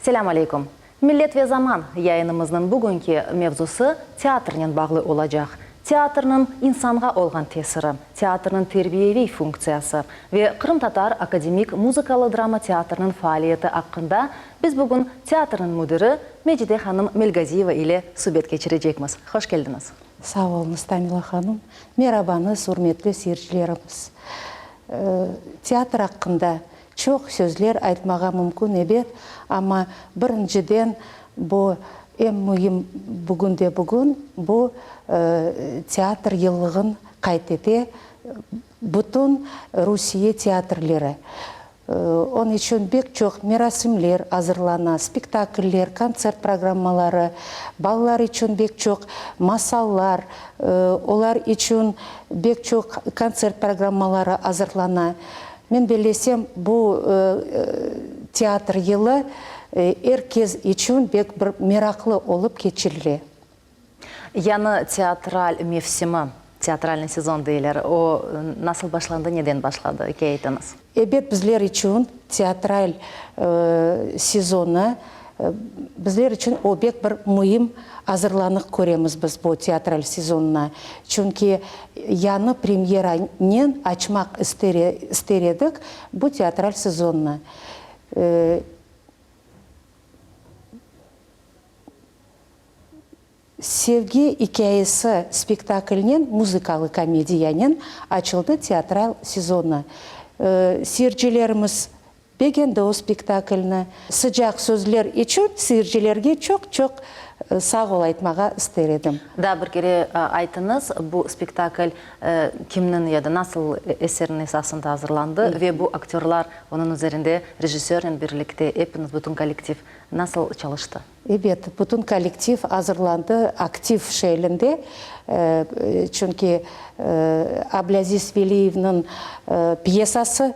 Selâm aleyküm! Millet ve zaman yayınımıznıñ bugünki mevzusı teatrnen bağlı olacaq. Teatrniñ insanğa olğan tesiri, teatrniñ terbiyeviy funktsiyası ve Qırımtatar akademik muzıkalı-drama teatriniñ faaliyeti aqqında biz bugün teatrniñ müdiri Mecide hanım Melgaziyeva ile subet keçirecekmiz. Hoş keldiñiz! Sağ oluñız, Tamila hanım. Merabañız, ürmetli seyircilerimiz. Teatr aqqında çoq sözler aytmağa mümkün, ebet, amma birinciden bu eñ müim bugünde-bugün bu teatr yıllığın qayd ete bütün Rusiye teatrleri. Onıñ içün pek çoq merasimler azırlana, spektakller, kontsert programmaları, balalar içün pek çoq masallar, olar içün pek çoq kontsert programmaları azırlana. Men bellesem, bu teatr yılı er kes içün pek bir meraqlı olıp keçirile. Yañı teatral mevsimi, teatralnıy sezon deyler, o nasıl başlandı, neden başladı, ikâye etiñiz. Ebet, bizler içün teatral sezonı, bizler içün o bek bir müim azırlanıq köremiz biz bu teatral sezonına. Çünki yañı premyeranen açmaq ister edik bu teatral sezonnı. Sevgi ikâyesi spektaklinen, muzıkalı komediyanen açıldı teatral sezonı. Seyircilerimiz begendi o spektaklni. Sıcaq sözler içün seyircilerge çoq-çoq sağ ol aytmağa ister edim. Daa bir kere aytıñız, bu spektakl kimniñ ya da nasıl eserniñ esasında azırlandı ve bu aktörlar onıñ üzerinde rejissörnen birlikte epiñiz, bütün kollektiv nasıl çalıştı? Ebet, bütün kollektiv azırlandı aktiv şeklinde, çünki Ablâziz Veliyevniñ pyesası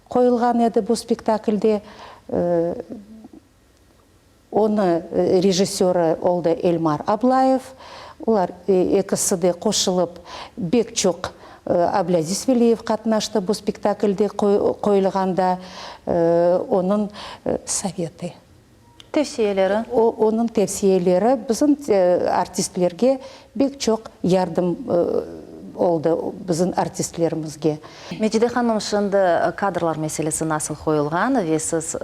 qoyulğan edi bu spektaklde. Onı rejissörı oldı Elmar Ablayev. Olar ekisi de qoşulıp bek çoq Ablâziz Veliyev qatnaştı bu spektaklde qoyulğanda, onıñ soveti. Tevsiyeleri. Onıñ tevsiyeleri bizim artistlerge bek çoq yardım oldı, bizim artistlerimizge. Mecide hanım, şimdi kadrlar meselesi nasıl qoyulğan ve siz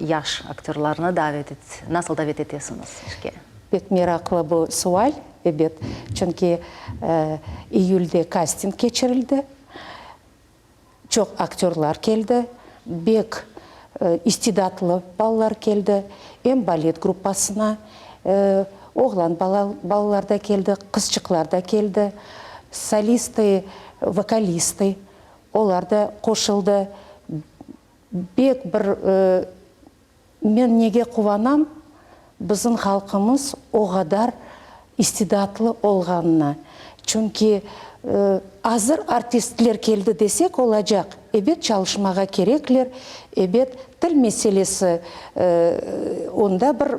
yaş aktörlarnı davet nasıl davet etesiñiz işke? Pek meraqlı bu sual, ebet, çünki iyülde kasting keçirildi. Çoq aktörlar keldi, bek istidatlı balalar keldi, em balet gruppasına oğlan balalar da keldi, qızçıqlar da keldi, solisti, vokalisti, olar da qoşuldı. Bek bir Men nege quvanam, bizim halqımız o qadar istidatlı olğanına. Çünki azır artistler keldi desek olacaq, ebet çalışmağa kerekler, ebet til meselesi onda bir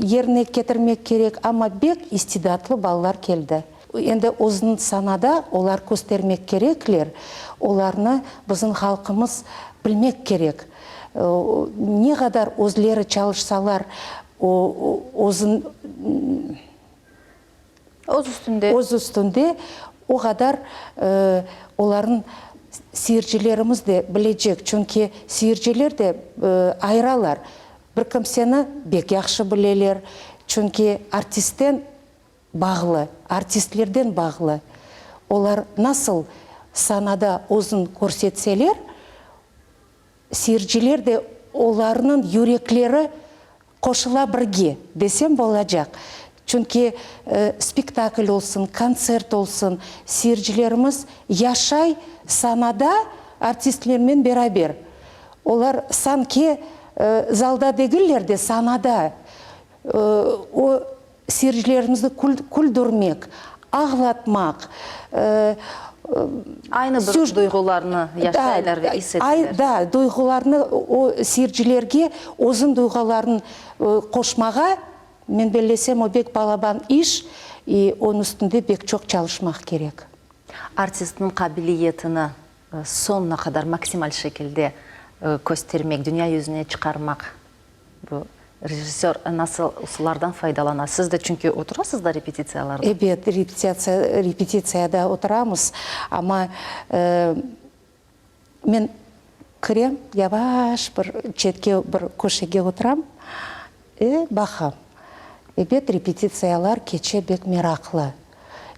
yerine ketirmek kerek, amma bek istidatlı balalar keldi. Endi özüniñ sanada olar köstermek kerekler, olarnı bizim halqımız bilmek kerek. Ne qadar özleri çalışsalar, özün Öz üstünde. Öz üstünde, o qadar olarnıñ seyircilerimiz de bilecek. Çünki seyirciler de ayıralar. Bir kimseni bek yahşı bileler. Çünki artistten Bağlı, artistlerden bağlı. Olar nasıl sanada özün körsetseler, seyirciler de olarnıñ yürekleri qoşula birge, desem bolacaq. Çünki spektakl olsun, kontsert olsun, seyircilerimiz yaşay sanada artistlermen beraber. Olar sanki zalda degiller de, sanada. O Seyircilerimizni küldürmek, ağlatmaq, Aynı bir duyğularnı yaşaylar ve is eteler. Da, duyğularnı o seyircilerge özüñ duyğularıñ qoşmağa, men bellesem, o bek balaban iş, i onıñ üstünde bek çoq çalışmaq kerek. Artistniñ qabiliyetini soñuna qadar maksimal şekilde köstermek, dünya yüzüne çıqarmaq, bu. Rejissör nasıl usullardan faydalana? Siz de çünki oturasız da repetitsiyalarda. Ebet, repetitsiyada oturamız, amma men kirem, yavaş bir çetke, bir köşege oturam ve baqam. Ebet, repetitsiyalar keçe bek meraqlı.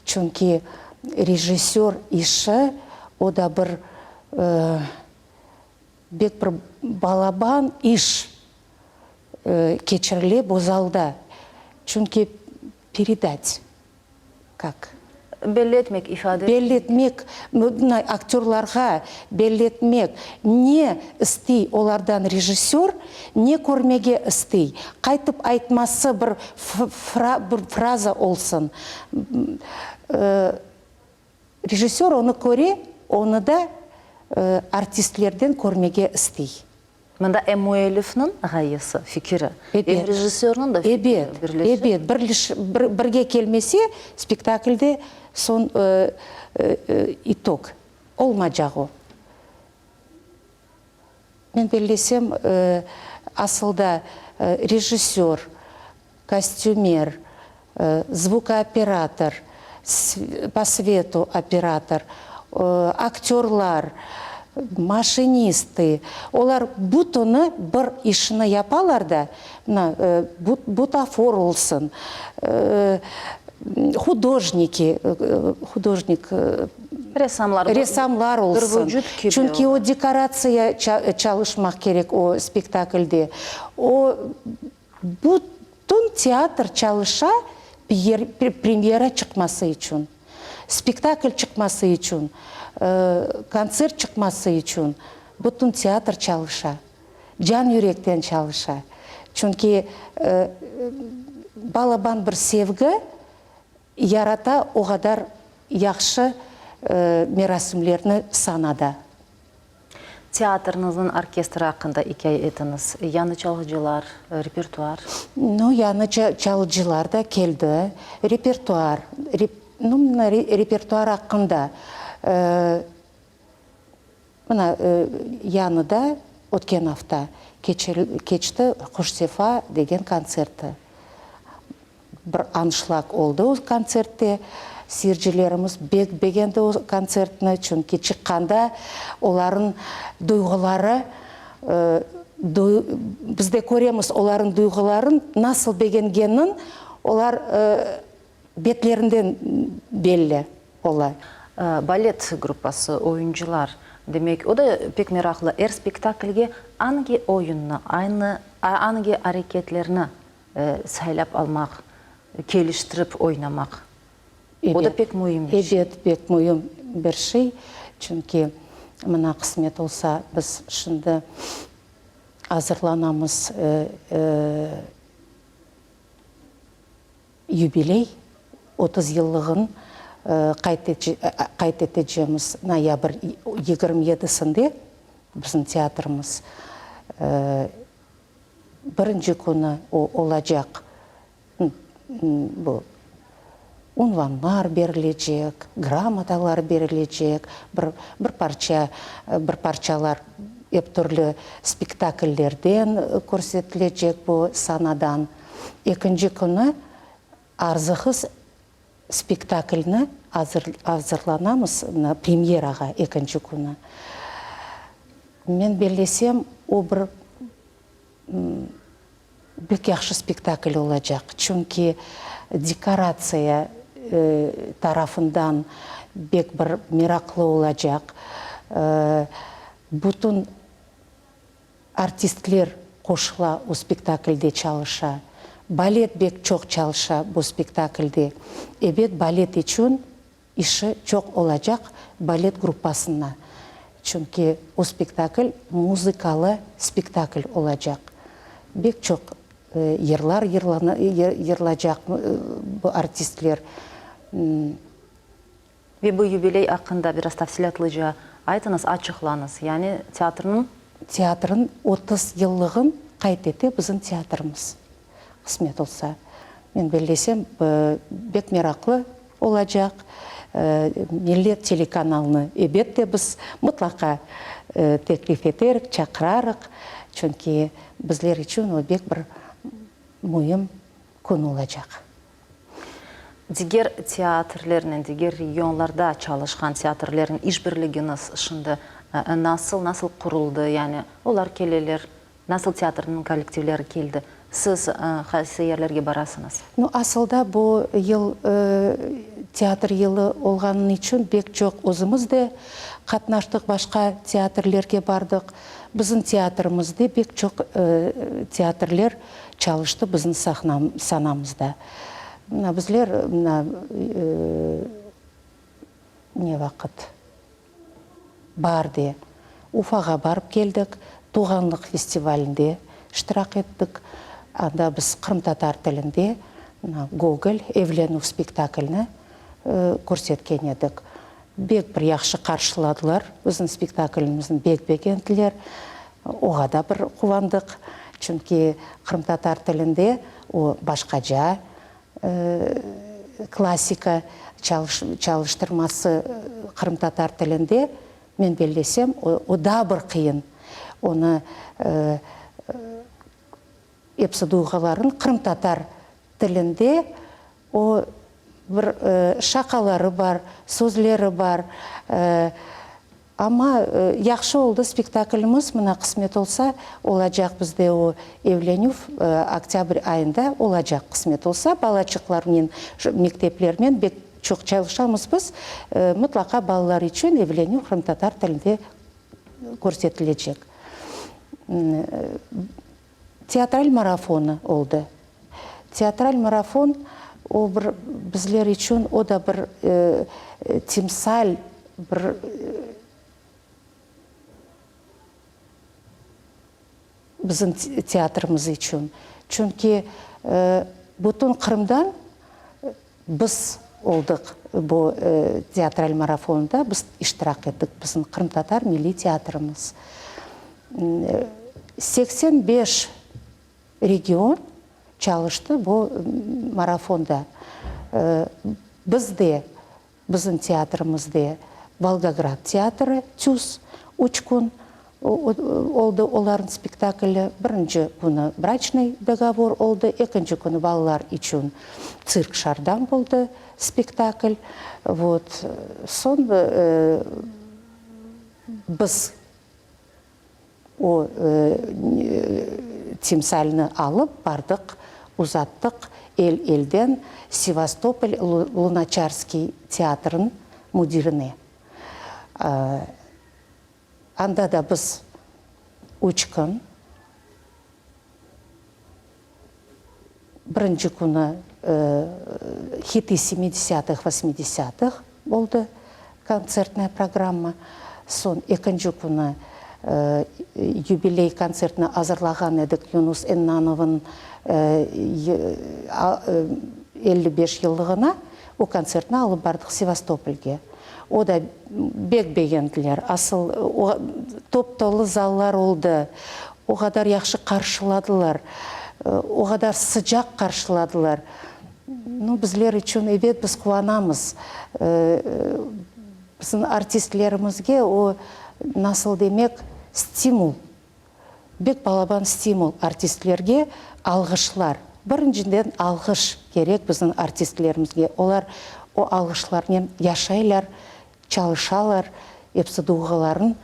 Çünki rejissör işi, o da bir Bek bir balaban iş keçirile bu zalda, çünki peredat, kak? Belli etmek, ifade etmek. Belli etmek, aktörlarğa belli etmek, ne istey olardan rejissör, ne körmege istey, qaytıp aytması bir bir fraza olsun. Rejissör onı köre, onı da artistlerden körmege istey. Mında em müellifniñ ğayesi, fikiri, em rejissörniñ de fikiri birleşip. Ebet, ebet, birge kelmese, spektaklde soñ itog olmacaq o. Men bellesem, asıl da rejissör, kostümer, zvukooperator, po svetu operator, aktörlar, maşinistı, olar bütüni bir işni yapalar da, mına, butafor olsun, hudojniki, hudojnik, Ressamlar, ressamlar olsun, bir vucut kibi. Çünki o dekoratsiya çalışmaq kerek o spektaklde. O, bütün teatr çalışa premyera çıqması içün, spektakl çıqması içün, kontsert çıqması içün bütün teatr çalışa, can yürekten çalışa. Çünki balaban bir sevgi Yarata o qadar yahşı merasimlerni sanada. Teatrıñıznıñ orkestri aqqında ikâye etiñiz. Yañı çalğıcılar, repertuar. Nu, yañı çalğıcılar da keldi. Repertuar, nu, mına repertuar aqqında, mına, yañıda, ötken afta keçti Hoşsefa degen kontserti. Bir anşlag oldı o kontsertte. Seyircilerimiz bek begendi o kontsertni, çünki çıqqanda olarıñ duyğuları, biz de köremiz olarıñ duyğuların nasıl begengenin, olar betlerinden belli ola. Balet gruppası, oyuncılar, demek, o da pek meraqlı. Er spektaklge angi oyunnı, aynı angi areketlerni Saylap almaq, keliştirip oynamaq, o da pek müim bir şey. Ebet, pek müim bir şey. Çünki mına qısmet olsa, biz şimdi azırlanamız yubiley, 30 yıllığın qayd etecemiz noyabr 27-sinde bizim teatrımız. Birinci künü o olacaq, bu unvanlar berilecek, gramotalar berilecek, bir bir parça, bir parçalar ep türlü spektakllerden körsetilecek bu sanadan. Ekinci künü Arzıhız spektaklni azırlanamız, mına premyerağa ekinci künü. Men bellesem, o bir bek yahşı spektakl olacaq, çünki dekoratsiya tarafından bek bir meraqlı olacaq, bütün Artistler qoşula o spektaklde çalışa. Balet bek çoq çalışa bu spektaklde. Ebet, balet içün işi çoq olacaq balet gruppasına. Çünki o spektakl muzıkalı spektakl olacaq. Bek çoq yırlar yırlacaq bu artistler. Ve bu yubiley aqqında biraz tafsilâtlıca aytıñız, açıqlañız. Yani teatrniñ. Teatrniñ 30 yıllığın qayd ete bizim teatrımız. Qısmet olsa. Men bellesem, bek meraqlı olacaq. Millet telekanalını ebet de biz mıtlaqa teklif eterik, çaqırarıq. Çünki bizler içün o bek bir. müim kün olacaq. Diger teatrlernen, diger regionlarda çalışqan teatrlernen işbirligiñiz şimdi nasıl, nasıl quruldı? Yani olar keleler, nasıl teatrniñ kollektivleri keldi? Siz qaysı yerlerge barasıñız? Nu, asılda bu yıl teatr yılı olğanı içün bek çoq özümiz de qatnaştıq, başqa teatrlerge bardıq. Bizim teatrimizde bek çoq teatrler çalıştı bizim sanamızda. Mına bizler mına ne vaqıt baarde Ufağa barıp keldik, Tuvğanlıq festivalinde iştirak ettik. Anda biz qırımtatar tilinde mına Gogol, Evlenüv spektaklini körsetken edik. Bek bir yahşı qarşıladılar bizim spektaklimizni, bek begendiler. Oğa da bir quvandıq, çünki qırımtatar tilinde o başqaca klassika çalıştırması qırımtatar tilinde, men bellesem, o daa bir qıyın. Onı episi duyğuların qırımtatar tilinde o bir şaqaları bar, sözleri bar. Amma yahşı oldı spektaklimiz, mına qısmet olsa, olacaq bizde o evlenüv, oktâbr ayında olacaq qısmet olsa, balaçıqlarnen, mekteplernen bek çoq çalışamız biz, mıtlaqa balalar içün evlenüv qırımtatar tilinde körsetilecek. Teatral marafonı oldı. Teatral marafon, o bir bizler içün o da bir timsal, bir bizim teatrımız içün. Çünki bütün Qırımdan biz oldıq bu teatral marafonda, biz iştirak ettik, bizim Qırımtatar milliy teatrımız. 85 region çalıştı bu marafonda. Biz de, bizim teatrimizde Volgograd teatri, TÜS, üç kün oldı olarnıñ spektakli. Birinci künü Braçnıy dogovor oldı, ekinci künü balalar içün Tsirk Şardam oldı spektakl. Vot, soñ biz O timsalni alıp bardıq, uzattıq el-elden Sevastopol Lunaçarskiy teatrınıñ müdirine. Anda da biz üç kün, birinci künü Hitı semidesâtıh, vosmidesâtıh oldı kontsertnaya programma, soñ ekinci künü yubiley kontsertini azırlağan edik Yunus Ennanovnıñ 55 yıllığına, o kontsertni alıp bardıq Sevastopolge. O da bek begendiler. Asıl, top-tolu zallar oldı. O qadar yahşı qarşıladılar. O qadar sıcaq qarşıladılar. Nu, bizler içün, ebet, biz quvanamız. Bizim artistlerimizge o, nasıl demek, stimul. Bek balaban stimul artistlerge alğışlar. Birinciden alğış kerek bizim artistlerimizge. Olar o alğışlarnen yaşaylar, çalışalar, episi duyğuların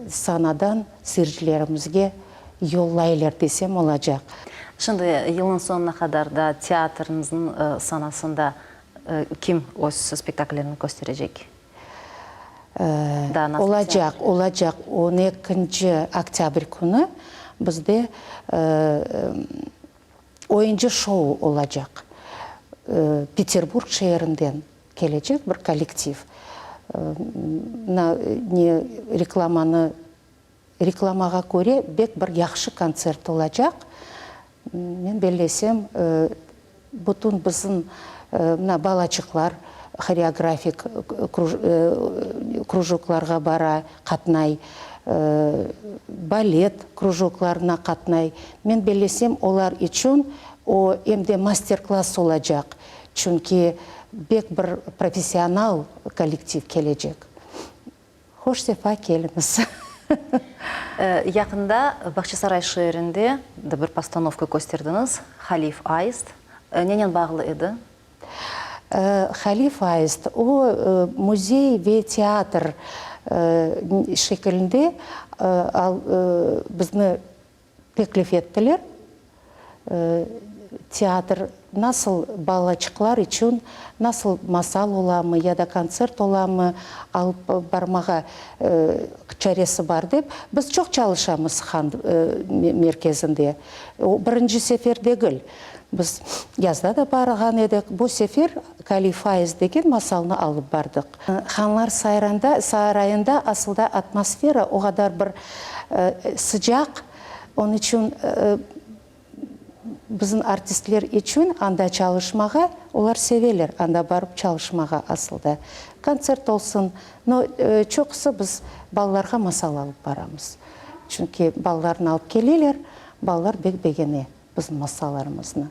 sanadan seyircilerimizge yollaylar desem olacaq. Şimdi yılnıñ soñuna qadar da teatriñizniñ sanasında kim öz spektakllerini kösterecek? Olacaq, olacaq. On ekinci oktâbr künü bizde oyuncı şou olacaq. Peterburg şeerinden kelecek bir kollektiv. Ne reklamanı Reklamağa köre, bek bir yahşı kontsert olacaq. Men bellesem, bütün bizim mına balaçıqlar horeografik krujoklarğa bara, qatnay, balet krujoklarına qatnay. Men bellesem, olar içün o em de master-klass olacaq, çünki bek bir professional kollektiv kelecek. Hoş sefa keliñiz! Yaqında Bağçasaray şeerinde de bir postanovka kösterdiñiz, Halif Aist. Nenen bağlı edi? Halif Aist, o, müzey ve teatr şekilinde bizni teklif ettiler. Teatr nasıl balaçıqlar içün nasıl masal olamı ya da kontsert olamı alıp barmağa çaresi bar dep, biz çoq çalışamız Han merkezinde. O birinci sefer degil. Biz yazda da barğan edik. Bu sefer Kali Faiz degen masalnı alıp bardıq. Hanlar sarayında asılda atmosfera o qadar bir sıcaq, onıñ içün bizim artistler içün anda çalışmağa, olar seveler anda barıp çalışmağa asılda. Kontsert olsun, no, çoqusı biz balalarğa masal alıp baramız. Çünki balalarnı alıp keleler, balalar bek begene bizim masallarımıznı.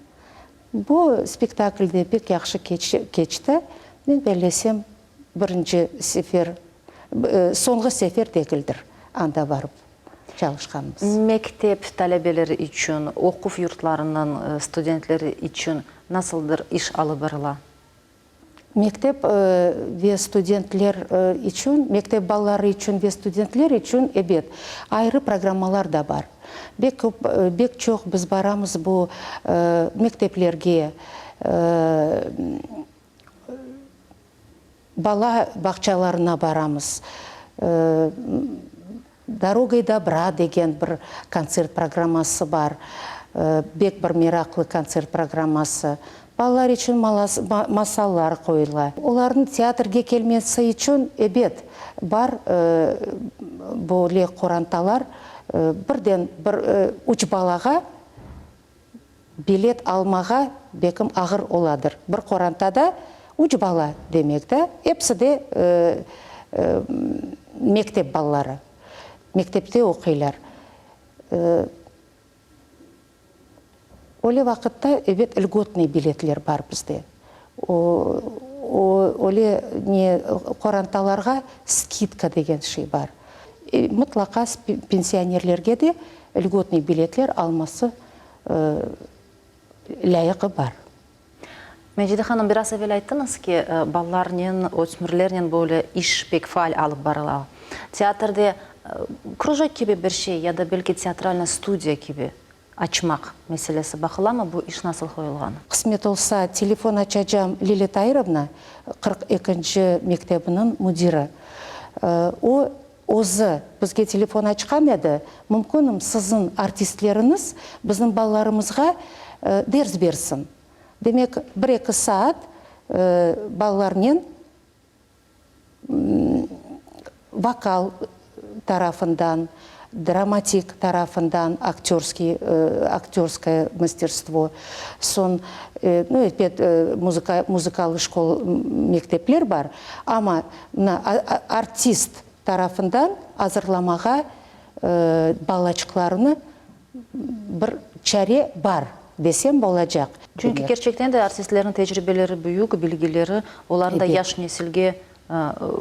Bu spektakl de pek yahşı keçti. Men bellesem, birinci sefer, soñğı sefer degildir anda barıp çalışqanımız. Mektep talebeleri içün, oquv yurtlarınıñ studentleri içün nasıldır iş alıp barıla? Mektep ve studentler içün, mektep balaları içün ve studentler içün, ebet, ayrı programmalar da bar. Bek köp, bek çoq biz baramız bu mekteplerge, bala bağçalarına baramız. Dorogay dobra degen bir kontsert programması bar, bek bir meraqlı kontsert programması. Balalar içün masallar qoyula. Olarnıñ teatrge kelmesi içün, ebet, bar böyle qorantalar, birden bir üç balağa Bilet almağa bekim ağır oladır. Bir qorantada üç bala demek da, episi de mektep balaları, mektepte oquylar. Öyle vaqıtta, ebet, lgotnıy biletler bar bizde. O, öyle ne, qorantalarğa skidka degen şey bar. Mıtlaqa pensionerlerge de lgotnıy biletler alması lâyıqı bar. Mecide hanım, biraz evel ayttıñız ki, balalarnen, ösmürlernen böyle iş pek faal alıp barıla. Teatrde krujok kibi bir şey ya da belki teatralnıy studiya kibi açmaq meselesi baqılamı, bu iş nasıl qoyulğan? Qısmet olsa, telefon açacam Lilâ Tairovna, 42-nci mektebiniñ müdiri. O, özü bizge telefon açqan edi, mümkünmi siziñ artistleriñiz bizim balalarımızğa ders bersin? Demek, bir-eki saat balalarnen vokal tarafından, dramatik tarafından, aktörskiy, aktörskoye masterstvo, soñ, nu, elbet, muzıka, muzıkalı şkol, mektepler bar, amma mına artist tarafından azırlamağa balaçıqlarnı bir çare bar desem bolacaq. Çünki kerçekten de artistlerniñ tecribeleri büyük, bilgileri, olarnı da yaş nesilge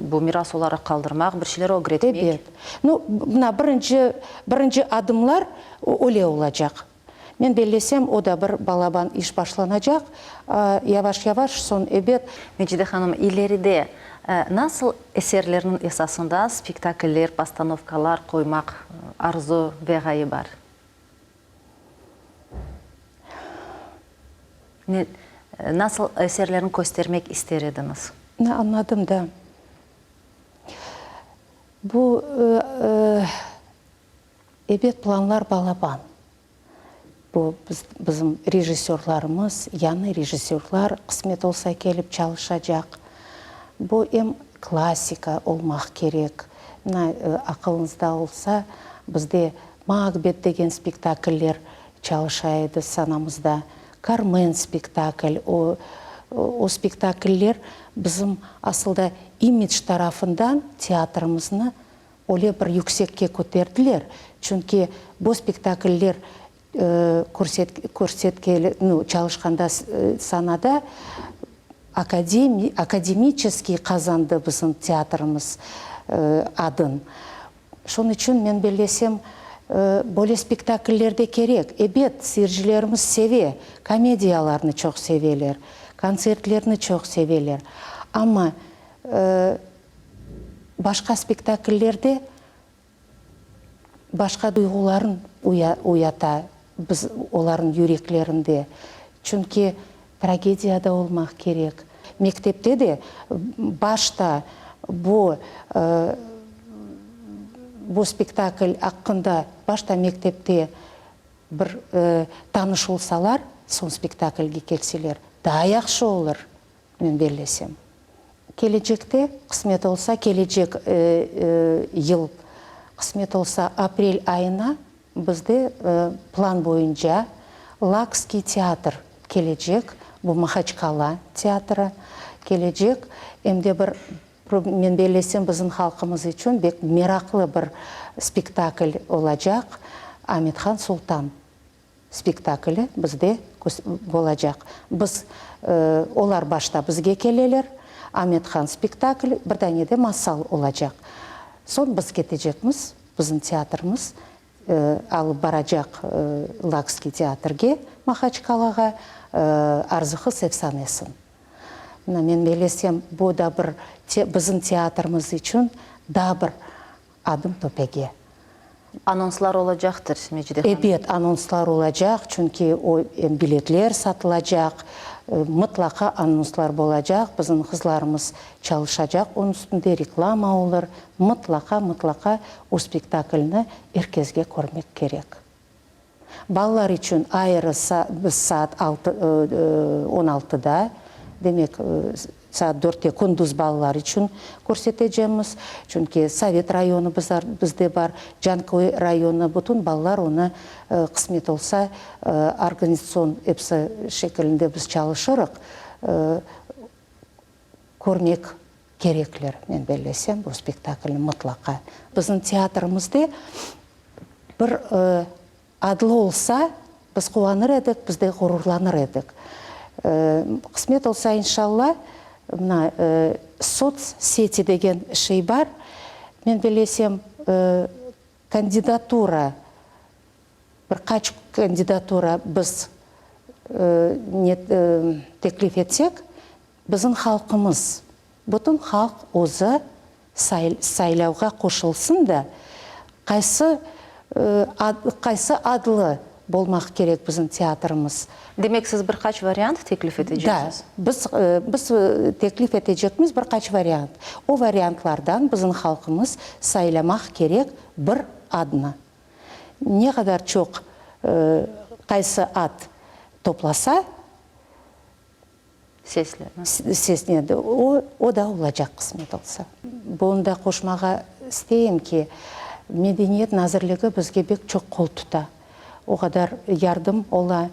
bu miras olaraq qaldırmaq, bir şeyler ögretmek. Ebet. Nu, mına birinci, birinci adımlar öyle olacaq. Men bellesem, o da bir balaban iş başlanacaq, yavaş-yavaş, soñ, ebet. Mecide hanım, ileride nasıl eserlerniñ esasında spektakller, postanovkalar qoymaq arzu ve ğayı bar? Ne, nasıl eserlerni köstermek ister ediñiz? Añladım da. Bu, ebet, planlar balaban. Bu, bizim rejissörlarımız, yañı rejissörlar qısmet olsa kelip çalışacaq. Bu em klassika olmaq kerek. Mına, aqılıñızda olsa, bizde Makbet degen spektakller çalışa edi sanamızda. Karmen spektakl, o, o spektakller bizim asılda imidj tarafından teatrımıznı Öyle bir yüksekke köterdiler, çünki bu spektakller körsetkeli, nu, çalışqanda sanada akademiçeskiy qazandı bizim teatrımız adın. Şunıñ içün men bellesem, böyle spektakller de kerek. Ebet, seyircilerimiz seve, komediyalarnı çoq seveler, kontsertlerni çoq seveler. Amma başqa spektakllerde başqa duyğuların uyata biz olarnıñ yüreklerinde. Çünki tragediya da olmaq kerek. Mektepte de başta bu bu spektakl aqqında başta mektepte bir tanış olsalar, soñ spektaklge kelseler, daa yahşı olur. Men bellesem, kelecekte, qısmet olsa, kelecek yıl, qısmet olsa, aprel ayına bizde plan boyunca Lakskiy teatr kelecek, bu Mahaçkala teatrı kelecek, em de bir, men bellesem, bizim halqımız içün bek meraqlı bir spektakl olacaq, Amethan Sultan. Spektakli bizde olacaq. Biz, olar başta bizge keleler, Amethan spektakli, bir dane de masal olacaq. Soñ biz ketecekmiz, bizim teatrımız alıp baracaq Lakskiy teatrge, Mahaçkalağa, Arzıqız efsanesin. Mına men bellesem, bu da bir bizim teatrımız içün daa bir Adım töpege. Anonslar olacaqtır, Mecide hanım. Ebet, anonslar olacaq, çünki o, em biletler satılacaq, mıtlaqa anonslar bolacaq, bizim qızlarımız çalışacaq onıñ üstünde, reklama olur, mıtlaqa, mıtlaqa o spektaklni er kesge körmek kerek. Balalar içün ayrı biz saat altı, on altıda, demek, saat dörtte kündüz balalar içün körsetecemiz. Çünki Sovet rayonı bizde bar, Canköy rayonı, bütün balalar onı, qısmet olsa, organizatsion episi şekilinde biz çalışırıq, körmek kerekler, men bellesem, bu spektaklni mıtlaqa. Bizim teatrimizde bir adlı olsa, biz quvanır edik, biz de ğururlanır edik. Qısmet olsa, inşalla, mına, sotsseti degen şey bar, men bellesem, kandidatura Bir qaç kandidatura biz teklif etsek, bizim halqımız, bütün halq özü saylavğa qoşulsın da, qaysı qaysı adlı bolmaq kerek bizim teatrımız. Demek, siz bir qaç variant teklif eteceksiz? Da, biz biz teklif etecekmiz bir qaç variant. O variantlardan bizim halqımız saylamaq kerek bir adnı. Ne qadar çoq qaysı at toplasa, sesni, o, o da olacaq qısmet olsa. Bunı da qoşmağa isteyim ki, Medeniyet nazirligi bizge bek çoq qol tuta. O qadar yardım ola.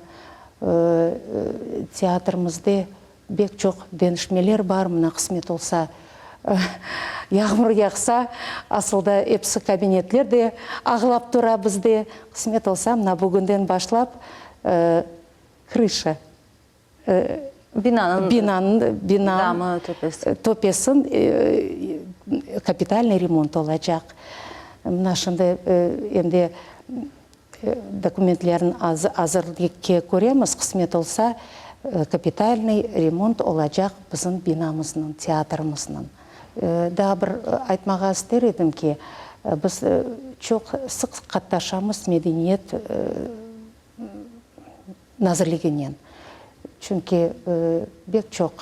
Teatrimizde Bek çoq deñişmeler bar, mına qısmet olsa, yağmur yağsa, asılda episi kabinetler de ağlap tura bizde. Qısmet olsa, mına bugünden başlap krışa, Binanıñ binanıñ damı, töpesi. Töpesin kapitalnıy remont olacaq. Mına şimdi endi Dokumentlerni azırlıkke köremiz, qısmet olsa, kapitalnıy remont olacaq bizim binamıznıñ, teatrimizniñ. Daa bir aytmağa ister edim ki, biz çoq sıq qatnaşamız Medeniyet nazirliginen. Çünki bek çoq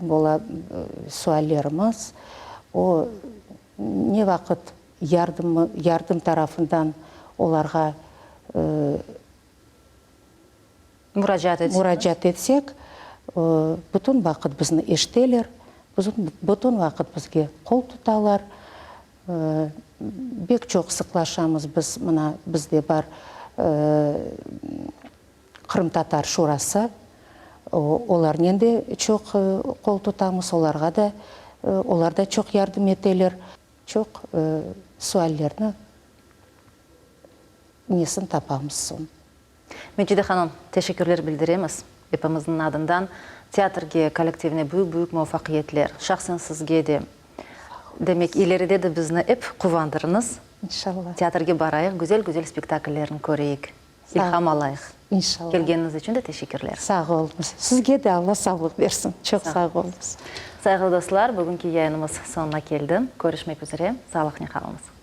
bola suallerimiz, o ne vaqıt Yardımı, yardım tarafından olarğa Muracaat etseñiz. Muracaat etsek, bütün vaqıt bizni eşiteler, bütün vaqıt bizge qol tutalar. Bek çoq sıqlaşamız biz, mına, bizde bar Qırımtatar şurası, olarnen de çoq qol tutamız, olarğa da, olar da çoq yardım eteler. Çoq suallerni nesin tapamız soñ. Mecide hanım, teşekkürler bildiremiz epimizniñ adından. Teatrge, kollektivine büyük-büyük muvafaqiyetler, şahsen sizge de. Demek, ileride de bizni ep quvandırıñız. İnşallah. Teatrge barayıq, güzel-güzel spektakllerni köreyik, ilham alayıq. İnşallah. Kelgeniñiz içün de teşekkürler. Sağ oluñız. Sizge de Alla sağlıq bersin. Çoq sağ oluñız. Sayğılı dostlar, bugünki yayınımız soñuna keldi. Körüşmek üzere. Sağlıqnen qalıñız.